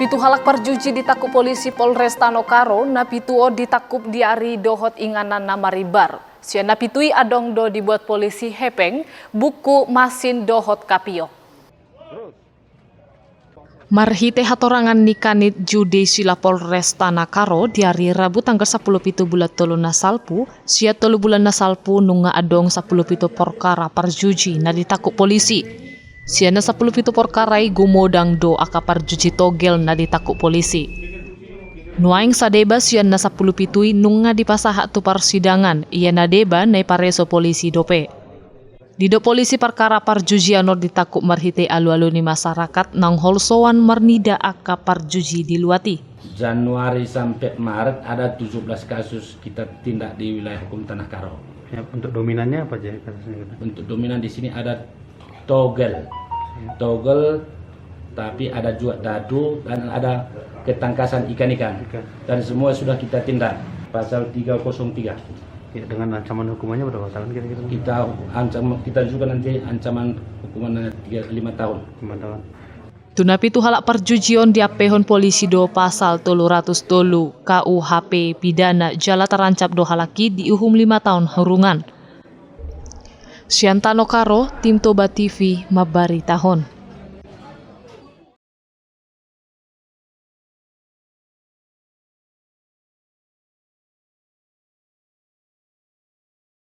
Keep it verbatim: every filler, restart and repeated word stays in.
Pitu halak parjuji ditangkup polisi Polres Tanokaro, na pitu on ditangkup di ari dohot inganan na marimbar. Sian na pitu i adong do dibuat polisi hepeng, buku, masin dohot kapiok. Marhite hatorangan ni Kanit Judisila Polres Tanakaro di ari Rabu tanggal sampulu pitu bulan tolu na salpu, sian tolu bulan na salpu nunga adong sampulu pitu porkara parjuji na ditangkup polisi. Sian na sampulu pitu porkara i gumodang do angka parjuji togel na ditangkup polisi. Nuaeng sadeba sian na sampulu pitu i nunga dipasahat tu parsidangan, ia na deba na ipareso polisi dope. Didok polisi parkara parjujian on ditangkup marhite alualu ni masyarakat naung holsoan marnida angka parjuji di luat i. Januari sampai Maret ada tujuh belas kasus kita tindak di wilayah hukum Tanah Karo. Ya, untuk dominannya apa aja kasusnya gitu? Untuk dominan di sini ada togel. Ya. Togel, tapi ada juga dadu dan ada ketangkasan ikan-ikan. Ikan. Dan semua sudah kita tindak. Pasal tiga kosong tiga. Ya, dengan ancaman hukumannya berapa tahun kira-kira? Kita ancam, kita juga nanti ancaman hukumannya tiga, lima tahun. Lima tahun. Tu na pitu halak parjuji on diampehon polisi do pasal tolu ratus tolu K U H P pidana jala tarancap do halak i diuhum lima taon hurungan. Sian Tanokaro, tim Toba T V mambaritahon.